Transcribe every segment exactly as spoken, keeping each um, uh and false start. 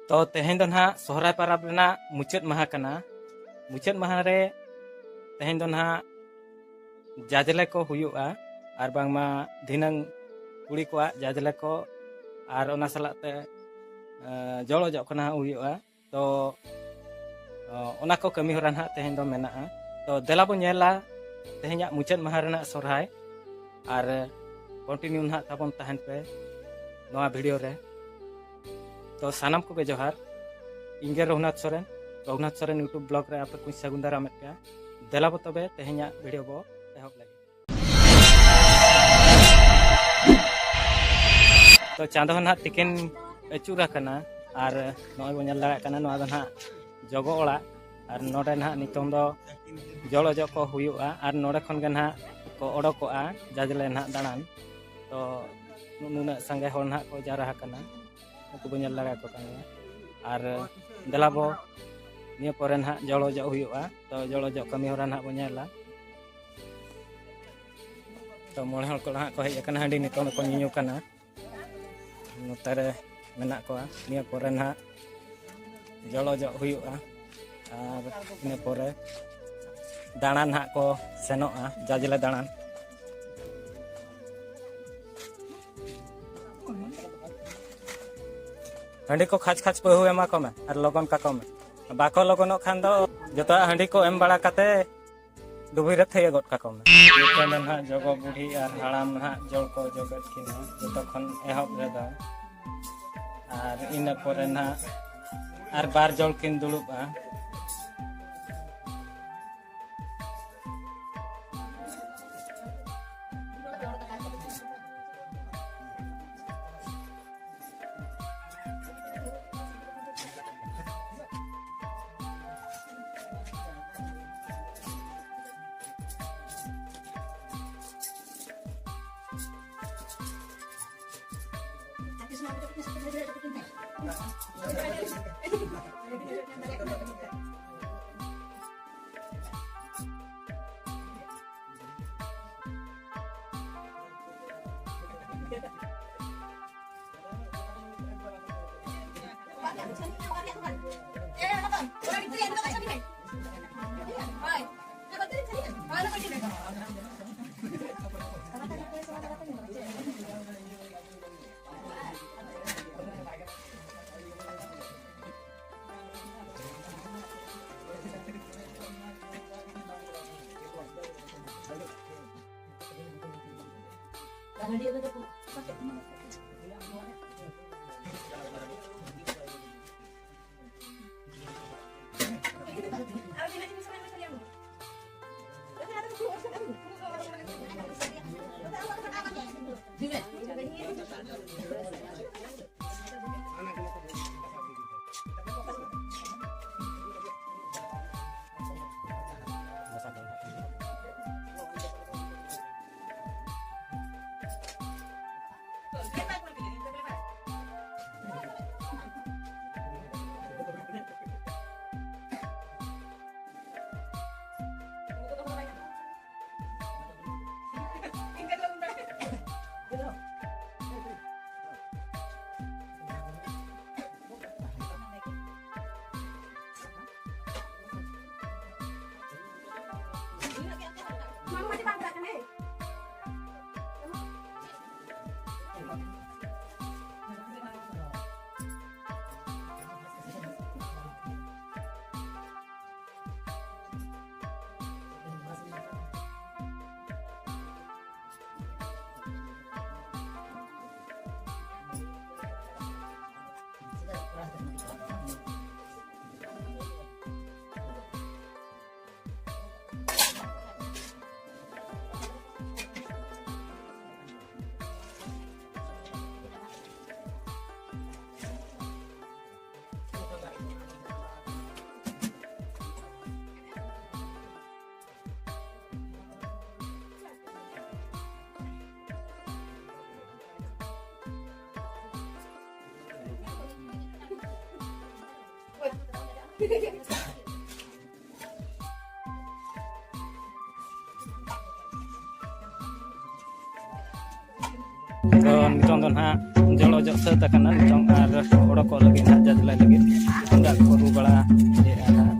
ᱛᱚ ᱛᱮᱦᱮᱧ ᱫᱚ ᱱᱟᱦᱟᱜ ᱥᱚᱦᱨᱟᱭ ᱯᱚᱨᱚᱵᱽ ᱨᱮᱱᱟᱜ ᱢᱩᱪᱟᱹᱫ ᱢᱟᱦᱟ ᱠᱟᱱᱟ᱾ ᱢᱩᱪᱟᱹᱫ ᱢᱟᱦᱟ ᱨᱮ ᱛᱮᱦᱮᱧ ᱫᱚ ᱱᱟᱦᱟᱜ ᱡᱟᱡᱽᱞᱮ ᱠᱚ ᱦᱩᱭᱩᱜᱼᱟ, ᱟᱨ ᱵᱟᱝᱢᱟ ᱫᱷᱤᱱᱟᱹᱝ ᱠᱩᱲᱤ ᱠᱚᱣᱟᱜ ᱡᱟᱡᱽᱞᱮ ᱠᱚ, ᱟᱨ ᱚᱱᱟ ᱥᱟᱞᱟᱜ ᱛᱮ, ᱮᱸ, ᱡᱚᱲ ᱚᱡᱚᱜ ᱠᱚ ᱱᱟᱦᱟᱜ ᱦᱩᱭᱩᱜᱼᱟ᱾ ᱛᱚ, ᱚ, ᱚᱱᱟ ᱠᱚ ᱠᱟᱹᱢᱤ ᱦᱚᱨᱟ ᱱᱟᱦᱟᱜ ᱛᱮᱦᱮᱧ ᱫᱚ ᱢᱮᱱᱟᱜᱼᱟ᱾ ᱛᱚ ᱫᱮᱞᱟ ᱵᱚ ᱧᱮᱞᱟ ᱛᱮᱦᱮᱧᱟᱜ ᱢᱩᱪᱟᱹᱫ ᱢᱟᱦᱟ ᱨᱮᱱᱟᱜ ᱥᱚᱦᱨᱟᱭ, ᱟᱨ continue ᱱᱟᱦᱟᱜ ᱛᱟᱵᱚᱱ ᱛᱟᱦᱮᱱ ᱯᱮ ᱱᱚᱣᱟ video ᱨᱮ᱾ ᱛᱚ ᱥᱟᱱᱟᱢ ᱠᱚᱜᱮ ᱡᱚᱦᱟᱨ, ᱤᱧ ᱜᱮ ᱨᱚᱜᱷᱩᱱᱟᱛᱷ ᱥᱚᱨᱮᱱ, ᱨᱚᱜᱷᱩᱱᱟᱛᱷ ᱥᱚᱨᱮᱱ YouTube blog ᱨᱮ ᱟᱯᱮ ᱠᱚᱧ ᱥᱟᱹᱜᱩᱱ ᱫᱟᱨᱟᱢᱮᱫ ᱯᱮᱭᱟ᱾ ᱫᱮᱞᱟ ᱵᱚ ᱛᱚᱵᱮ ᱛᱮᱦᱮᱧᱟᱜ video ᱵᱚ ᱮᱦᱚᱵ ᱞᱮᱜᱮ᱾ ᱛᱚ ᱪᱟᱸᱫᱚ ᱦᱚᱸ ᱱᱟᱦᱟᱜ ᱛᱤᱠᱤᱱ ᱟᱹᱪᱩᱨ ᱟᱠᱟᱱᱟ, ᱟᱨ ᱱᱚᱜᱼᱚᱭ ᱵᱚᱱ ᱧᱮᱞ ᱫᱟᱲᱮᱭᱟᱜ ᱠᱟᱱᱟ, ᱱᱚᱣᱟ ᱫᱚ ᱱᱟᱦᱟᱜ ᱡᱚᱜᱚ ᱚᱲᱟᱜ, ᱟᱨ ᱱᱚᱰᱮ ᱱᱟᱦᱟᱜ ᱱᱤᱛᱚᱝ ᱫᱚ ᱡᱚᱲ ᱚᱡᱚᱜ ᱠᱚ ᱦᱩᱭᱩᱜᱼᱟ, ᱟᱨ ᱱᱚᱰᱮ ᱠᱷᱚᱱ ᱜᱮ ᱱᱟᱦᱟᱜ ᱠᱚ ᱚᱰᱚᱠᱚᱜᱼᱟ ᱡᱟᱡᱽᱞᱮ ᱱᱟᱦᱟᱜ ᱫᱟᱬᱟᱱ᱾ ᱛᱚ ᱱᱩᱱᱟᱹᱜ ᱥᱟᱸᱜᱮ ᱦᱚᱲ ᱱᱟᱦᱟᱜ ᱠᱚ ᱡᱟᱣᱨᱟ ᱟᱠᱟᱱᱟ, ᱱᱩᱠᱩ ᱵᱚᱱ ᱧᱮᱞ ᱫᱟᱲᱮᱭᱟᱠᱚ ᱠᱟᱱ ᱜᱮᱭᱟ᱾ ᱟᱨ ᱫᱮᱞᱟ ᱵᱚ, ᱱᱤᱭᱟᱹ ᱯᱚᱨᱮ ᱱᱟᱦᱟᱜ ᱡᱚᱲ ᱚᱡᱚᱜ ᱦᱩᱭᱩᱜᱼᱟ᱾ ᱛᱚ ᱡᱚᱲ ᱚᱡᱚᱜ ᱠᱟᱹᱢᱤ ᱦᱚᱨᱟ ᱱᱟᱦᱟᱜ ᱵᱚᱱ ᱧᱮᱞᱟ᱾ ᱛᱚ ᱢᱚᱬᱮ ᱦᱚᱲ ᱠᱚ ᱱᱟᱦᱟᱜ ᱠᱚ ᱦᱮᱡ ᱟᱠᱟᱱᱟ, ᱦᱟᱺᱰᱤ ᱱᱤᱛᱚᱝ ᱫᱚᱠᱚ ᱧᱩᱧᱩ ᱠᱟᱱᱟ᱾ ᱱᱚᱛᱮ ᱨᱮ ᱢᱮᱱᱟᱜ ᱠᱚᱣᱟ᱾ ᱱᱤᱭᱟᱹ ᱯᱚᱨᱮ ᱱᱟᱦᱟᱜ ᱡᱚᱲ ᱚᱡᱚᱜ ᱦᱩᱭᱩᱜᱼᱟ, ᱟᱨ ᱤᱱᱟᱹ ᱯᱚᱨᱮ ᱫᱟᱬᱟᱱ ᱱᱟᱦᱟᱜ ᱠᱚ ᱥᱮᱱᱚᱜᱼᱟ, ᱡᱟᱡᱽᱞᱮ ᱫᱟᱬᱟᱱ᱾ ᱦᱟᱺᱰᱤ ᱠᱚ ᱠᱷᱟᱪ ᱠᱷᱟᱪ ᱯᱟᱹᱦᱩ ᱮᱢᱟ ᱠᱚᱢᱮ ᱟᱨ ᱞᱚᱜᱚᱱ ᱠᱟᱠᱚ ᱢᱮ᱾ ᱵᱟᱠᱚ ᱞᱚᱜᱚᱱᱚᱜ ᱠᱷᱟᱱ ᱫᱚ ᱡᱚᱛᱚᱣᱟᱜ ᱦᱟᱺᱰᱤ ᱠᱚ ᱮᱢ ᱵᱟᱲᱟ ᱠᱟᱛᱮ ᱰᱩᱵᱩᱡ ᱨᱮ ᱛᱷᱟᱹᱭᱟᱹ ᱜᱚᱫ ᱠᱟᱠᱚ ᱢᱮ᱾ ᱱᱤᱛᱚᱜ ᱫᱚ ᱱᱟᱦᱟᱜ ᱡᱚᱜᱚ ᱵᱩᱰᱷᱤ ᱟᱨ ᱦᱟᱲᱟᱢ ᱱᱟᱦᱟᱜ ᱡᱚᱲ ᱠᱚ ᱚᱡᱚᱜᱮᱫ ᱠᱤᱱᱟ ᱡᱚᱛᱚ ᱠᱷᱚᱱ ᱮᱦᱚᱵ ᱨᱮᱫᱚ, ᱟᱨ ᱤᱱᱟᱹ ᱯᱚᱨᱮ ᱱᱟᱦᱟᱜ ᱟᱨ ᱵᱟᱨ ᱡᱚᱲ ᱠᱤᱱ ᱫᱩᱲᱩᱵᱼᱟ᱾ ᱛᱚ ᱱᱤᱛᱚᱝ ᱫᱚ ᱱᱟᱦᱟᱜ ᱡᱚᱲᱚ ᱡᱚᱜ ᱥᱟᱹᱛ ᱟᱠᱟᱱᱟ ᱱᱤᱛᱚᱝ, ᱟᱨ ᱚᱰᱚᱠᱚᱜ ᱞᱟᱹᱜᱤᱫ ᱦᱟᱸᱜ ᱡᱟᱡᱽᱞᱟᱭ ᱞᱟᱹᱜᱤᱫ ᱛᱩᱢᱫᱟᱜ ᱠᱚ ᱨᱩ ᱵᱟᱲᱟ ᱮᱫᱼᱟ ᱦᱟᱸᱜ᱾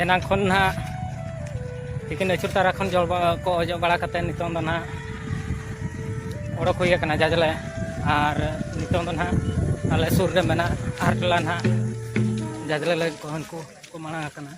ᱮᱱᱟᱝ ᱠᱷᱚᱱ ᱱᱟᱦᱟᱜ ᱛᱤᱠᱤᱱ ᱟᱹᱪᱩᱨ ᱛᱟᱨᱟ ᱠᱷᱚᱱ ᱡᱚᱞ ᱵᱟ-, ᱠᱚ ᱚᱡᱚᱜ ᱵᱟᱲᱟ ᱠᱟᱛᱮ ᱱᱤᱛᱚᱝ ᱫᱚ ᱱᱟᱦᱟᱜ ᱚᱰᱚᱠ ᱦᱩᱭ ᱟᱠᱟᱱᱟ ᱡᱟᱡᱽᱞᱮ᱾ ᱟᱨ ᱱᱤᱛᱚᱝ ᱫᱚ ᱱᱟᱦᱟᱜ ᱟᱞᱮ ᱥᱩᱨ ᱨᱮ ᱢᱮᱱᱟᱜ ᱟᱦᱟᱨ ᱴᱚᱞᱟ ᱱᱟᱦᱟᱜ ᱡᱟᱡᱽᱞᱮ ᱞᱟᱹᱜᱤᱫ ᱠᱚ ᱦᱟᱹᱱᱠᱩ ᱠᱚ ᱢᱟᱲᱟᱝ ᱟᱠᱟᱱᱟ᱾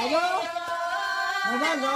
ᱵᱟᱵᱟ, ᱵᱟᱵᱟ ᱫᱚ᱾